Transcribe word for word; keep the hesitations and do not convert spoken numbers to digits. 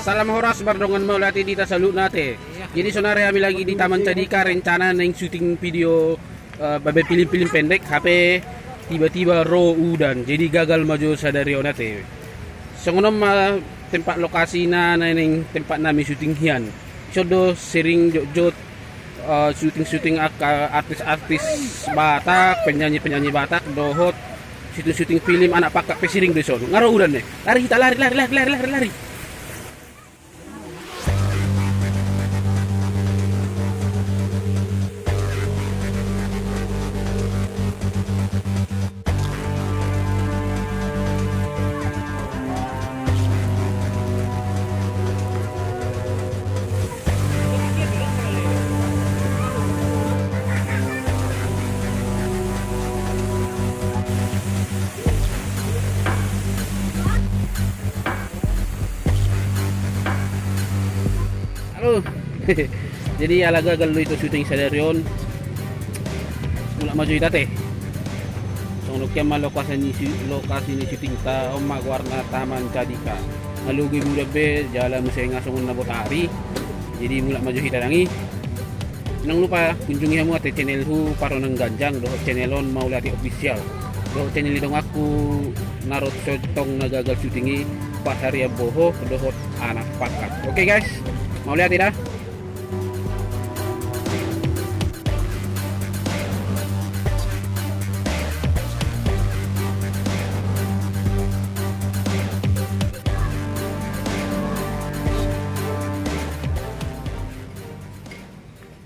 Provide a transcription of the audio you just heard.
Salam horas mardongan, mauliate di hita saluhutna ate. Jadi sonari hami lagi di Taman Cadika, rencana naeng syuting video, eh, babe film-film pendek, hape tiba-tiba ro udan. Jadi gagal ma jo sadari on ate. Songon on ma tempat lokasina, naeng tempat nami syuting hian. Ison do sering jotjot, eh, syuting-syuting angka artis-artis Batak, penyanyi-penyanyi Batak, dohot syuting-syuting film anak pangkat pe sering do ison. Nga ro udan ne. Lari hita, lari, lari, lari, lari, lari, lari. Halo. Jadi ala gagal do ito syuting sadari on, mulak ma jo hita ate. Songon on ma lokasi ni sy-, lokasi ni syutingta, on ma goarna Taman Cadika. Nga logo be udan be, jala muse nga songon na botari. Jadi mulak ma jo hita dang i. Unang lupa kunjungi hamu ate channelhu Parhonang Ganjang dohot channel on Mauliate Official. Dohot channel ni donganku na ro tongtong na gagal syuting i, Pasarian Boho dohot Anak Pangkat. Oke guys, mauliate da.